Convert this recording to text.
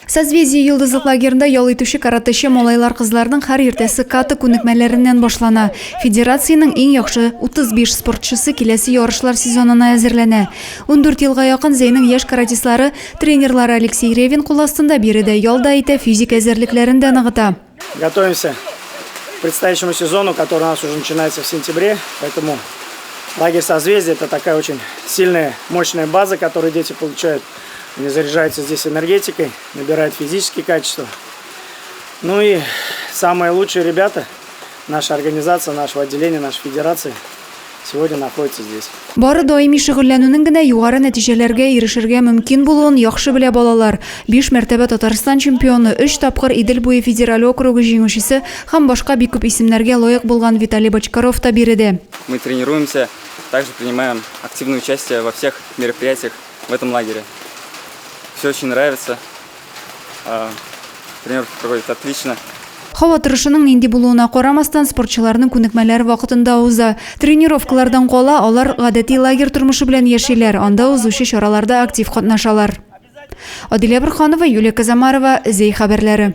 Созвездие Йолдызлык лагерында ял итүче каратэчы малайлар-кызларның һәр иртәсе ката күнекмәләреннән башлана. Федерациянең иң яхшы 35 спортчысы киләсе ярышлар сезонына әзерләнә. 14 елга якын Зәйнең яшь каратистлары тренерлары Алексей Ревин кул астында биредә ял да итә, физик әзерлекләрен дә ныгыта. Готовимся к предстоящему сезону, который у нас уже начинается в сентябре, поэтому лагерь «Созвездие» – это такая очень сильная, мощная база, которую дети получают. Они заряжаются здесь энергетикой, набирают физические качества. Ну и самые лучшие ребята, наша организация, нашего отделения, нашей федерации сегодня находятся здесь. Бары даими шөгыльләнүнең генә югары нәтиҗәләргә ирешергә мөмкин булуын яхшы белә балалар. Биш мәртәбә Татарстан чемпионы, өч тапкыр Идел буе федераль округы җиңүчесе һәм башка бик күп исемнәргә лаек булган Виталий Бочкарев та биредә. Мы тренируемся, также принимаем активное участие во всех мероприятиях в этом лагере. Все очень нравится. Тренировки проходят отлично. Һава торышының нинди булуына карамастан, спортчыларның күнекмәләре вакытында уза. Тренировкалардан кала, алар гадәти лагерь тормышы белән яшиләр, анда узучы чараларда актив катнашалар. Адилә Борһанова, Юлия Казамарова, Зәй хәбәрләре.